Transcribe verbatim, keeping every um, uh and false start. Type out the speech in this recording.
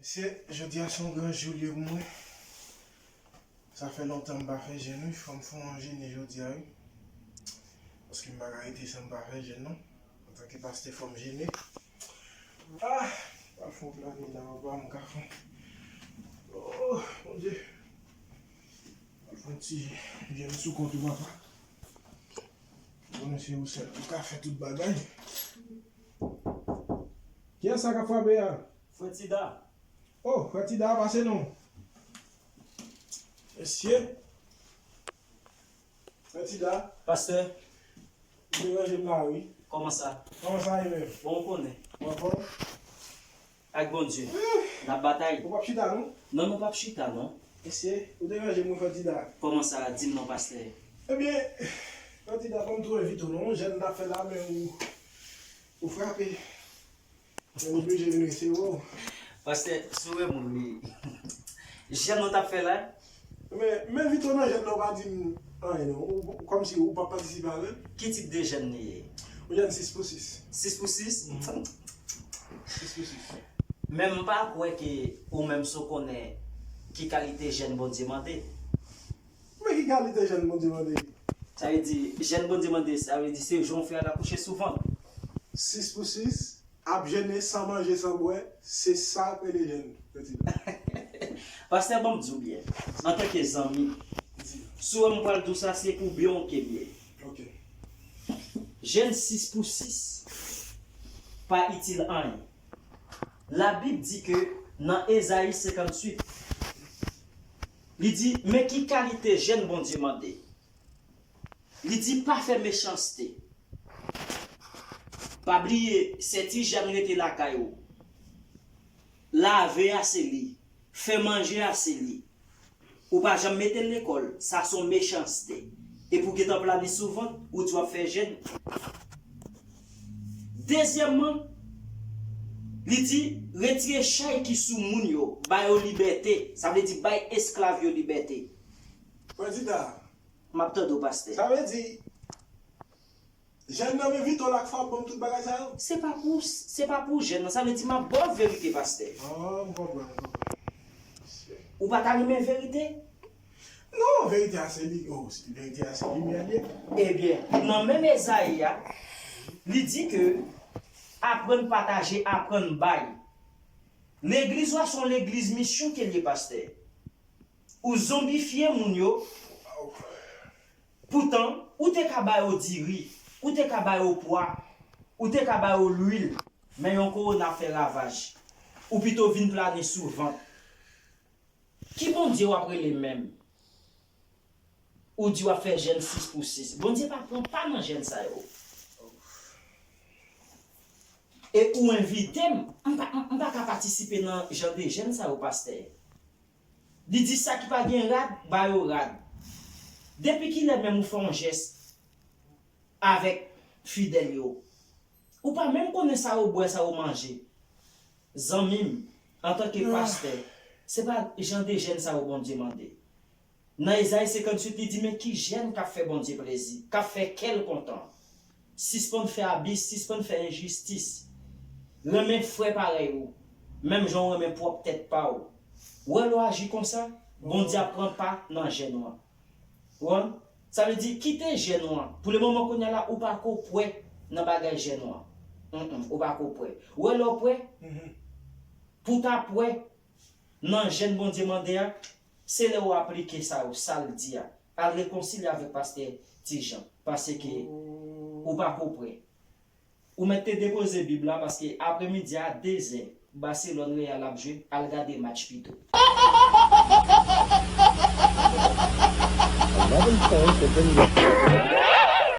Mesye, jodi a se yon gran jou li ye pou mwen. Sa fè lontan m pa fè jèn, wi. Fò m fè yon jene jodi a, wi. Paske m pa ka rete san m pa fè jèn, non. Antanke pastè, fò m jene. Ah! Pa fè yon pla nwi la, papa, m ka fè. Oh, Bondye. Pa fè yon ti jèn sou kont ou, papa. Konnen se ou sèl ki ka fè tout bagay. Kiyès sa k ap frape a? Frè Tida. Oh, frè Tida, pase non. Mesye. Frè Tida. Pastè. Ou deranje m la, wi. Kòman sa? Kòman sa ye menm? Bon, ou konnen. Ou anfòm? Ak Bondye. N ap batay. Ou p ap chita, non? Non, nou p ap chita, non. Mesye, ou deranje m, wi, frè Tida. Kòman sa? Di m non, pastè. Ebyen, frè Tida, ban m tou envite w, non. Jèn n t ap fè la, men ou, ou frape. Men m oblije vin rese, wi. Pastè, si w wè moun li. Jèn nou t ap fè la. Men, men Vito nan jèn nan, ou pa di m anyen, non. Ou, ou, kòmsi ou p ap patisipe avè l. Ki tip de jèn li ye? Yon jèn sis pou sis. Sis pou sis? Mhm. Sis pou sis. Men m pa kwè ke ou menm si w konnen ki kalite jèn Bondye mande. Men ki kalite jèn Bondye mande? Sa vle di, jèn Bondye mande, sa vle di se jan w fè al akouche souvan. Sis pou sis, ap jene san manje, san bwè, se sa k rele jèn, frè Tida. Pastè, ban m di w byen, antanke zanmi, di, si w wè m pral di w sa, se pou byen w ke m ye. Ok. Jèn sis pou sis pa itil anyen. Labib di ke nan Ezayi senkantuit, li di, men ki kalite jèn Bondye mande. Li di, pa fè mechanste. Pa bliye, sèt ijèn rete lakay ou. Lave a se li. Fè manje a se li. Ou pa janm mete l lekòl, sa se yon mechanste. Epi w gentan plane sou vant, ou di w ap fè jèn. Dezyèmman, li di, retire chay ki sou moun yo, ba yo libète. Sa vle di bay esklav yo libète. Frè Tida. M ap tande w, pastè. Sa vle di, jèn nan, men Vito la k fè w ap ban m tout bagay sa yo? Se pa pou, se pa pou jèn nan, sa vle di m ap ba w verite, pastè. Ah, m konprann, m konprann. Ou pa ta renmen verite? Non, verite a se li, oh, verite a se limyè li ye. Ebyen, nan menm Ezayi a, li di ke aprann pataje, aprann bay. Legliz ou a se yon legliz misyon ke l ye, pastè. Ou zonbifye moun yo. Poutan, ou te ka ba yo diri, ou te ka ba yo pwa, ou te ka ba yo lwil, men yon kowona fè ravaj. Ou pito vin plane sou vant. Ki Bondye w ap rele menm? Ou di w ap fè jèn sis pou sis. Bondye pa pran pa nan jèn sa yo. E ou envite m, m pa, m pa ka patisipe nan jan de jèn sa yo, pastè. Li di sa ki pa gen rad, ba yo rad. Depi kilè menm ou fè yon jès avèk fidèl yo? Ou pa menm konnen sa yo bwè, sa yo manje. Zanmi m, antanke pastè, se pa jan de jèn sa yo Bondye mande. Nan Ezayi senkantuit, li di, men ki jèn k ap fè Bondye plezi, k ap fè kè l kontan. Sispann fè abis, sispann fè enjistis. Renmen frè parèy ou, menm jan w renmen pwòp tèt pa w. Ou wè lè w aji konsa, Bondye ap pran pa nan jèn ou an. Ou konprann? Sa vle di, kite jèn ou an. Pou le moman kounye a la, ou pa ko prè nan bagay jèn ou an. Mm, mm, ou pa ko prè. Ou wè lè w prè, pou w ta prè nan jèn Bondye mande a, se lè w aplike sa yo, sa l di a. Al rekonsilye avèk pastè Ti Jan, paske ou pa ko prè. Ou mèt te depoze Bib la, paske aprèmidi a, dezè, Barcelone Real ap jwe, al gade match pito. Another thing that didn't get